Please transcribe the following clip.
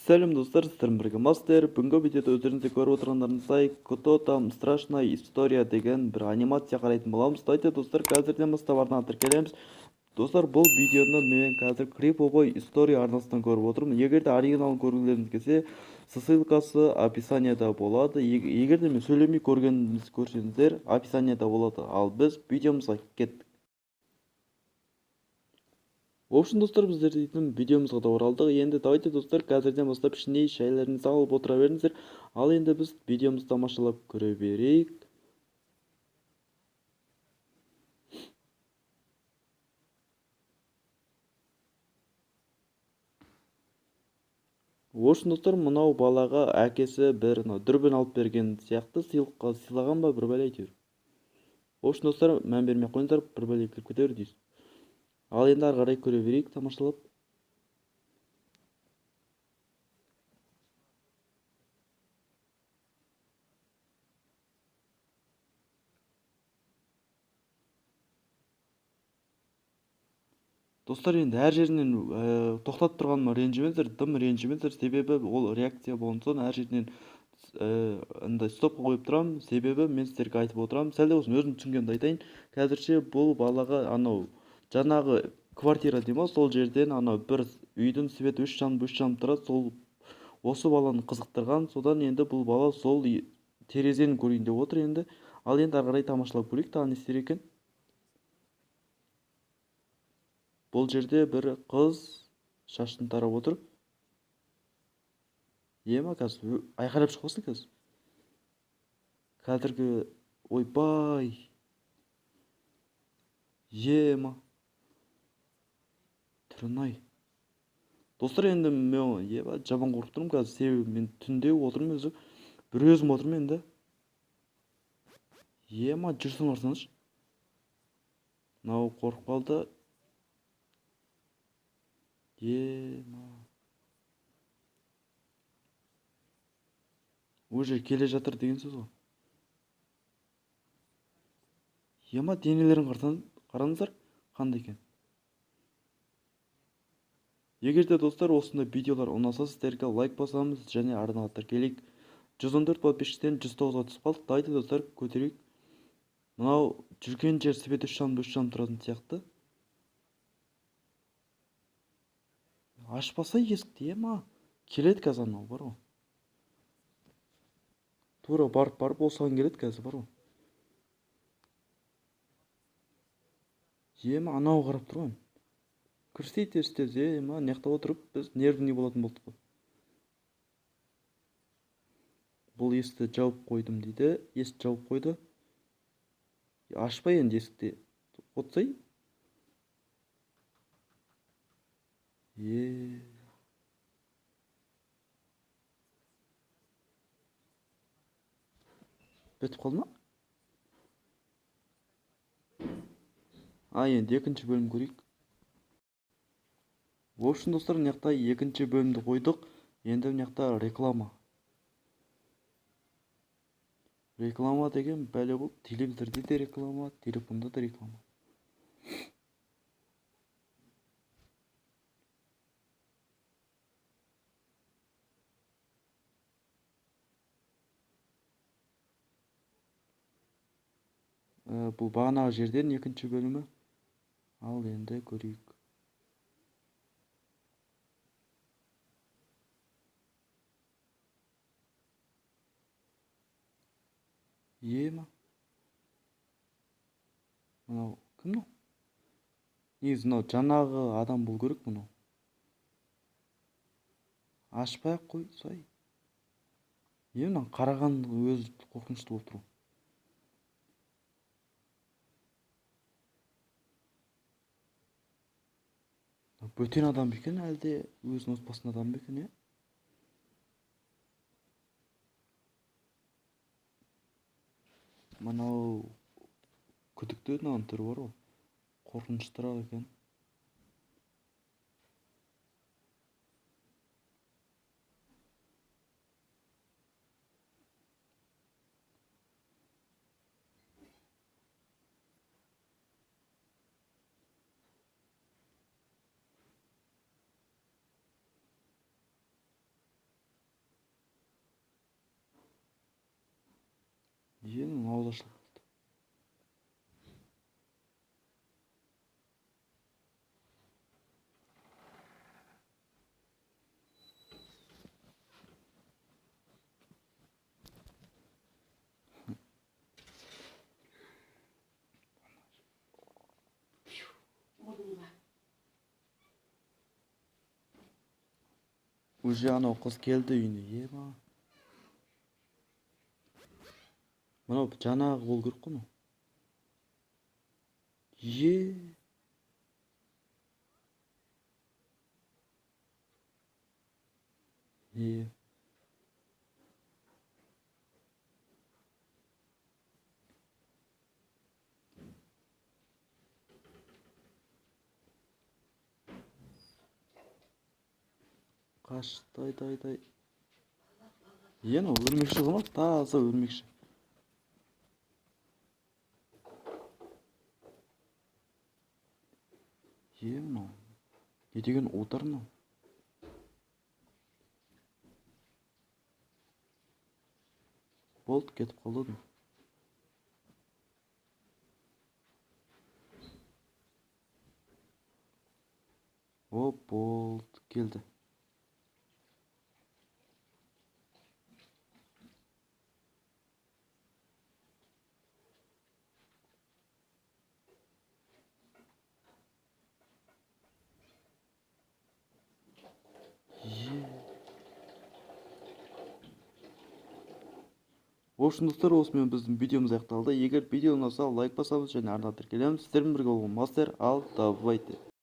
Сәлем достар, сіздермен бірге Мастер. Бүгінгі видеода өздеріңіз көріп отырғандарыңыздай «Кто там страшная история» деген бір анимация қарайтын боламыз. Давайте, достар, қазірден бастап арнаға тіркелеміз. Достар, бұл видеоны мен қазір Криповой история арнасынан көріп отырмын. Егер де оригиналын көргілеріңіз келсе, ссылкасы описанияда болады. Егер де мен сөйлемей көргенімізді көрсеңіздер, описанияда болады. Ал біз видеомызға кеттік. В общем, достар, біздер дейтін видеомызға да оралдық. Енді давайте, достар, қазірден бастап ішіне шайларыңызды алып отыра беріңіздер. Ал енді біз видеомызды тамашалап көре берейік. В общем, достар, мынау балаға әкесі бір дүрбін алып берген сияқты, сыйлыққа сыйлаған ба, бір бәле әйтеуір. В общем, достар, мән бермей қойыңыздар, бір бәле кіріп кете бер дейсіз. Ал енді ары қарай көре берейік тамашалап. Достар, енді әр жерінен тоқтатып тұрғаныма ренжімеңіздер, дым ренжімеңіздер, себебі ол реакция болған соң әр жерінен андай стопқа қойып тұрамын, себебі мен сіздерге айтып отырамын. Сәл де болсын өзім түсінгенімді айтайын. Қазірше бұл балаға анау жаңағы квартира деймін ғой, сол жерден анау бір үйдің светі үш жанып, үш жанып тұрады, сол осы баланы қызықтырған. Содан енді бұл бала сол терезені көрейін деп отыр енді. Ал енді ары қарай тамашалап көрейік, тағы не істер екен. Бұл жерде бір қыз шашын тарап отыр. Ема, қазір айқайлап шықпасын қазір. Қазіргі ойбай. Ема. Түрін-ай. Достар, енді мен еба жаман қорқып тұрмын қазір, себебі мен түнде отырмын өзі. Бір өзім отырмын енді. Ема, жүрсін қарасаңызшы. Мынау қорқып қалды. Ема. Уже келе жатыр деген сөз ғой. Ема, денелерін қараңыздар, қандай екен. Егер де, достар, осындай видеолар ұнаса, сіздерге лайк басамыз және арнаға тіркелейік. 114 подписчиктен 109-ға түсіп қалдық. Давайте, достар, көтерейік. Мынау жүрген жер свет үш жанып, үш жанып тұратын сияқты. Ашпаса есікті, ема. Келеді қазір анау, бар ғой. Тура барып-барып осыған келеді қазір, бар ғой. Ема, анау қарап тұр ғой. Кірсей тез тез, ема, мына жақта отырып біз нервный болатын болдық қой. Бұл есікті жауып қойдым дейді. Есікті жауып қойды. Ашпай енді есікті. Отсай. Е. Бітіп қалды ма? Енді екінші бөлім көрейік. В общем, достар, мына жақта екінші бөлімді қойдық. Енді мына жақта реклама. Реклама деген бәле болып, телевизорда да реклама, телефонда да реклама. Бұл бағанағы жерден екінші бөлімі. Ал енді көрейік. Ема. Мынау кім мынау? Негізі мынау жаңағы адам болу керек мынау. Ашпай ақ қой, сай. Е, мынау қараған өзі қорқынышты болып тұр. Бөтен адам ба екен, әлде өзінің отбасының адамы ба екен, е? Мынау күдікті мынаның түрі бар ғой. Қорқыныштырақ екен. Жол ашылып қалды. Уже анау қыз келді үйіне, ема. Мынау жаңағы болу керек қой мынау. Е. Е. Қаш, тай, тай, тай. Е, мынау өрмекші ғой, таза өрмекші. Е, мынау. Не деген отар мынау? Болды, кетіп қалды. О, болды, келді. В общем, достар, осымен біздің видеомыз аяқталды. Егер видео ұнаса, лайк басамыз және арнаға тіркелеміз. Сіздермен бірге болған Мастер, ал давайте.